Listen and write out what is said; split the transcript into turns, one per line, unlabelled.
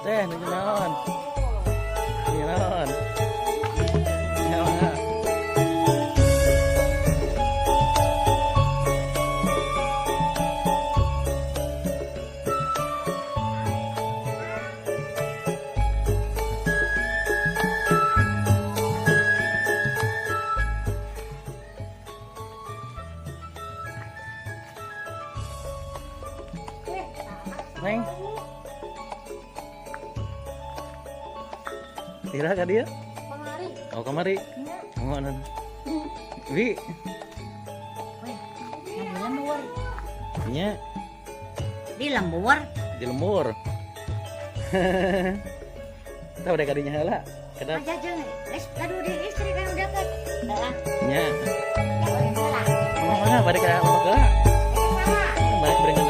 Teh, nuju naon? Nuju naon? Naon? Neng. Ira ka dia?
Kamari.
Oh, kamari. Oh, anu. Wi.
Di lembur.
Nya.
Di lembur.
Di lembur. Tahu udah kadinya heula. Kedap.
Aja jeung geus aduh di istri kan udah dekat. Heeh.
Nya.
Ya,
Mana bade ka lembur heula? Bade bade